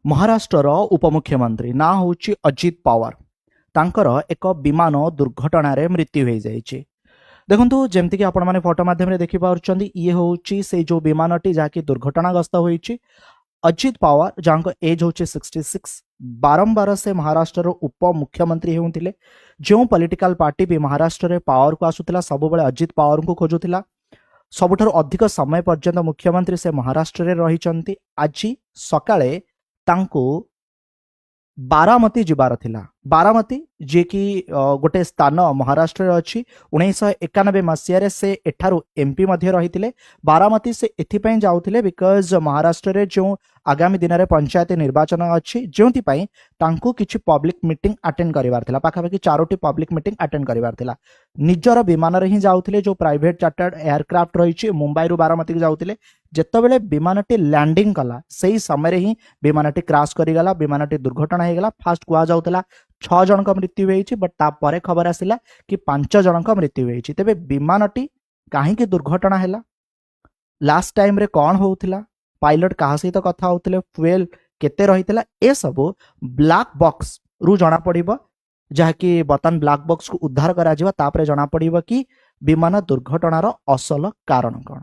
ମହାରାଷ୍ଟ୍ରର ଉପମୁଖ୍ୟମନ୍ତ୍ରୀ, ନାଁ ହେଉଛି ଅଜିତ ପାୱାର, ତାଙ୍କର ଏକ ବିମାନ ଦୁର୍ଘଟଣାରେ ମୃତ୍ୟୁ ହୋଇଯାଇଛି। ଦେଖନ୍ତୁ, ଯେମିତିକି ଆପଣମାନେ ଫଟୋ ମାଧ୍ୟମରେ ଦେଖିପାରୁଛନ୍ତି, ଇଏ ହେଉଛି ସେଇ ଯେଉଁ ବିମାନଟି ଯାହାକି ଦୁର୍ଘଟଣାଗ୍ରସ୍ତ ହୋଇଛି। ଅଜିତ ପାୱାର, ଯାହାଙ୍କ ଏଜ୍ ହେଉଛି 66, ବାରମ୍ବାର ସେ ମହାରାଷ୍ଟ୍ରର ଉପମୁଖ୍ୟମନ୍ତ୍ରୀ ହେଉଥିଲେ। ଯେଉଁ ପଲିଟିକାଲ ପାର୍ଟି ବି ମହାରାଷ୍ଟ୍ରରେ ପାୱାରକୁ ଆସୁଥିଲା, ସବୁବେଳେ ଅଜିତ ପାୱାରଙ୍କୁ ଖୋଜୁଥିଲା। ସବୁଠାରୁ ଅଧିକ ସମୟ ପର୍ଯ୍ୟନ୍ତ ମୁଖ୍ୟମନ୍ତ୍ରୀ ସେ ମହାରାଷ୍ଟ୍ରରେ ରହିଛନ୍ତି। ଆଜି ସକାଳେ ତାଙ୍କୁ ବାରାମତି ଯିବାର ଥିଲା। ବାରାମତି, ଯିଏକି ଗୋଟେ ସ୍ଥାନ ମହାରାଷ୍ଟ୍ରରେ ଅଛି। 1991 ମସିହାରେ ସେ ଏଠାରୁ ଏମ୍ପି ମଧ୍ୟ ରହିଥିଲେ। ବାରାମତି ସେ ଏଥିପାଇଁ ଯାଉଥିଲେ because ମହାରାଷ୍ଟ୍ରରେ ଯେଉଁ ଆଗାମୀ ଦିନରେ ପଞ୍ଚାୟତ ନିର୍ବାଚନ ଅଛି, ଯେଉଁଥିପାଇଁ ତାଙ୍କୁ କିଛି ପବ୍ଲିକ ମିଟିଂ ଆଟେଣ୍ଡ କରିବାର ଥିଲା। ପାଖାପାଖି ଚାରୋଟି ପବ୍ଲିକ ମିଟିଂ ଆଟେଣ୍ଡ କରିବାର ଥିଲା। ନିଜର ବିମାନରେ ହିଁ ଯାଉଥିଲେ, ଯେଉଁ ପ୍ରାଇଭେଟ ଚାର୍ଟାର୍ଡ ଏୟାରକ୍ରାଫ୍ଟ ରହିଛି। ମୁମ୍ବାଇରୁ ବାରାମତିକୁ ଯାଉଥିଲେ। ଯେତେବେଳେ ବିମାନଟି ଲ୍ୟାଣ୍ଡିଂ କଲା, ସେଇ ସମୟରେ ହିଁ ବିମାନଟି କ୍ରାସ୍ କରିଗଲା, ବିମାନଟି ଦୁର୍ଘଟଣା ହେଇଗଲା। ଫାଷ୍ଟ କୁହାଯାଉଥିଲା ଛଅ ଜଣଙ୍କ ମୃତ୍ୟୁ ହେଇଛି, ବଟ୍ ତାପରେ ଖବର ଆସିଲା କି ପାଞ୍ଚ ଜଣଙ୍କ ମୃତ୍ୟୁ ହେଇଛି। ତେବେ ବିମାନଟି କାହିଁକି ଦୁର୍ଘଟଣା ହେଲା, ଲାଷ୍ଟ ଟାଇମ୍ରେ କ'ଣ ହଉଥିଲା, ପାଇଲଟ କାହା ସହିତ କଥା ହଉଥିଲେ, ଫୁଏଲ କେତେ ରହିଥିଲା, ଏସବୁ ବ୍ଲାକ୍ ବକ୍ସରୁ ଜଣାପଡ଼ିବ, ଯାହାକି ବର୍ତ୍ତମାନ ବ୍ଲାକ୍ ବକ୍ସକୁ ଉଦ୍ଧାର କରାଯିବ। ତାପରେ ଜଣାପଡ଼ିବ କି ବିମାନ ଦୁର୍ଘଟଣାର ଅସଲ କାରଣ କ'ଣ।